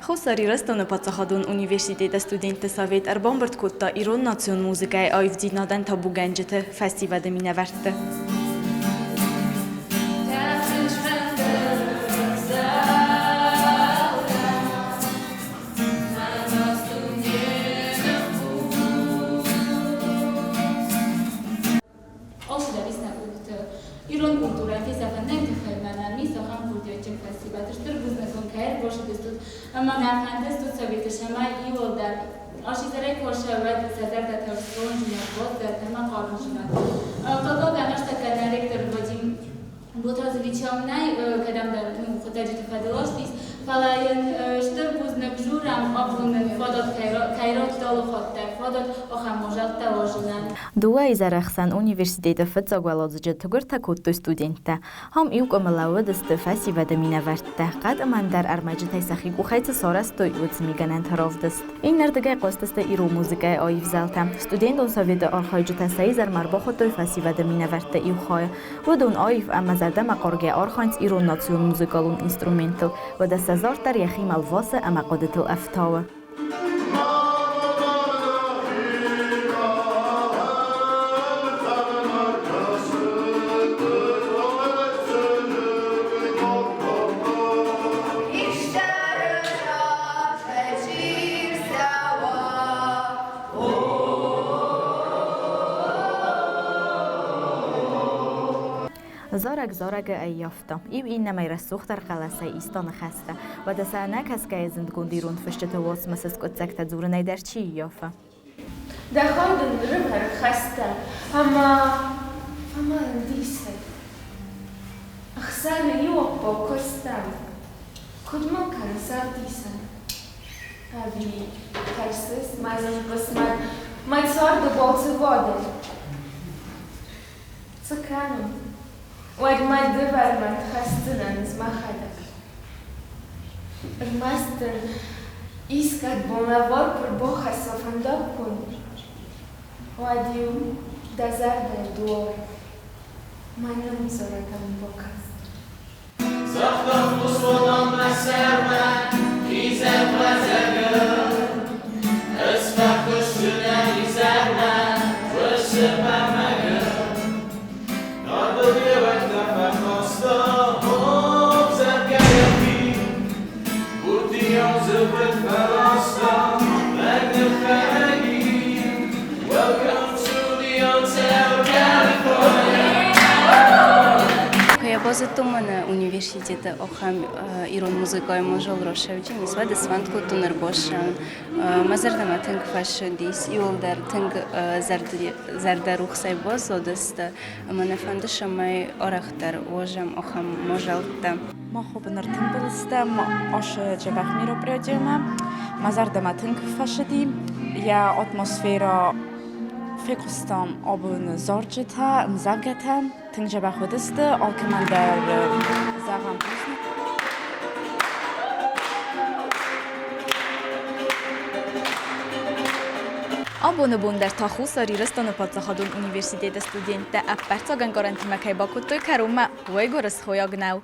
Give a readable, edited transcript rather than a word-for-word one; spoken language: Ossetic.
Хуссар Ирыстоны паддзахадон университеты студентты совет ӕрбамбырд кодта ирон национ музыкӕйы аивдзинадӕн табугӕнджыты фӕсивӕды минӕвӕртты. Алцыдӕр ис нӕ къухты. Ирон культурӕ фесафӕн нӕй тыххӕй мӕнӕн ис ахӕм курдиатджын фӕсивӕд. Стыр бузныг уын кӕй ӕрбацыдыстут ӕмӕ нӕ фӕнды стут советы сӕмӕй иуылдӕр. Ас изӕрӕй куы ссӕуӕд, сӕ зӕрдӕтӕ схондзынӕ, баззад ӕмӕ хъармдзинад. Хъыгагӕн, ӕртӕккӕ нӕ ректор Вадим Ботазовичау нӕй кӕдӕмдӕр хъуыддаджыты фӕдыл астис, фӕлӕ йын стыр бузныг дзурӕм, абон нын фадат кӕй радта алыхатт дӕр фадат ахӕм мадзӕлттӕ уарзынӕн. Дыууӕ изӕры хсӕн университеты фыццаг уӕладзыджы тыгуыртӕ кодтой студенттӕ. Ам иу къуымы лӕууыдысты фӕсивӕды минӕвӕрттӕ, хъӕд ӕмӕ ӕндӕр ӕрмӕджытӕй сӕхи къухӕй цы сарӕзтой, уыцы мигӕнӕнты равдыст. Иннӕрдыгӕй хъуыстысты ирон музыкӕйы аив зӕлтӕ. Студентон советы архайджытӕ сӕ изӕрмӕ ӕрбахуыдтой фӕсивӕды минӕвӕртты иу хайы. Уыдон аив ӕмӕ зӕрдӕмӕхъаргӕ архайынц ирон национ музыкалон инструменттыл, уӕдӕ сӕ зард дӕр йӕхимӕ лвасы ӕмӕ хъуыдытыл ӕфтауы. Зарӕг зарӕгы ӕййӕфта. Иу иннӕмӕй рӕсугъддӕр хъӕлӕсӕй иста ныхӕстӕ. Уӕдӕ сӕ ӕнӕкӕсгӕйӕ зындгонд ирон фысджыты уацмысы скъуыддзӕгтӕ дзурынӕй дӕр чи ййафы? Дӕ хой дын рывӕр хӕстӕ ӕмӕ фӕмӕлын дисӕй. Ӕхсӕны иу ӕппо куыстам, куыд мыл кӕныс ӕвдисӕн? Ӕви тӕрсыс мӕ зын хъысмӕт, мӕ царды балцы вадӕй? Цы кӕнон? Уӕд мӕ дывӕрмӕ хӕсдзынӕн ӕз мӕхӕдӕг. Ӕрмӕст дын искӕд бон лӕвар куы рбахӕсса фӕндаггон, уӕд-иу дӕ зӕрдӕйы дуар мӕнӕн зарӕгӕн бакӕс. Загъта хъусонон мӕ сӕрмӕ, изӕр-уазӕгыл. Ӕз фӕкуысдзынӕн изӕрмӕ, уыцы бӕмӕгыл. Дардыл йе вӕрттӕ фӕхаста, хобзӕргӕйӕхи. Пуртийау зыбыт фӕласта, лӕг ныххӕрӕги. Welcome to the Hotel California. Я базыдтон мӕнӕ университеты ахӕм ирон музыкайы мажол рашӕуджын ис, уӕд сфӕнд кодтон ӕрбассӕуын. Мӕ зӕрдӕмӕ тынг фӕссыдис, иуылдӕр тынг зӕрдӕрухсӕй баззадысты ӕмӕ нӕ фӕнды, цӕмӕй арӕхдӕр уозӕм ахӕм мадзӕлттӕ. Мах ныр тымбыл стӕм ашы дзӕбӕх мероприятиемӕ. Мӕ зӕрдӕмӕ тынг фӕсыди. Йӕ атмосферӕ фехъуыстам абоны зарджытӕ, ӕмдзӕвгӕтӕ. Тынг дзӕбӕх уыдысты, алкӕмӕн дӕр зӕгъӕм бузныг. Абоны бон дӕр та Хуссар Ирыстоны паддзахадон университеты студенттӕ ӕппӕрццаг ӕнкъарӕнтимӕ кӕй бакодтой кӕронмӕ, уый гуырысхойаг нӕу.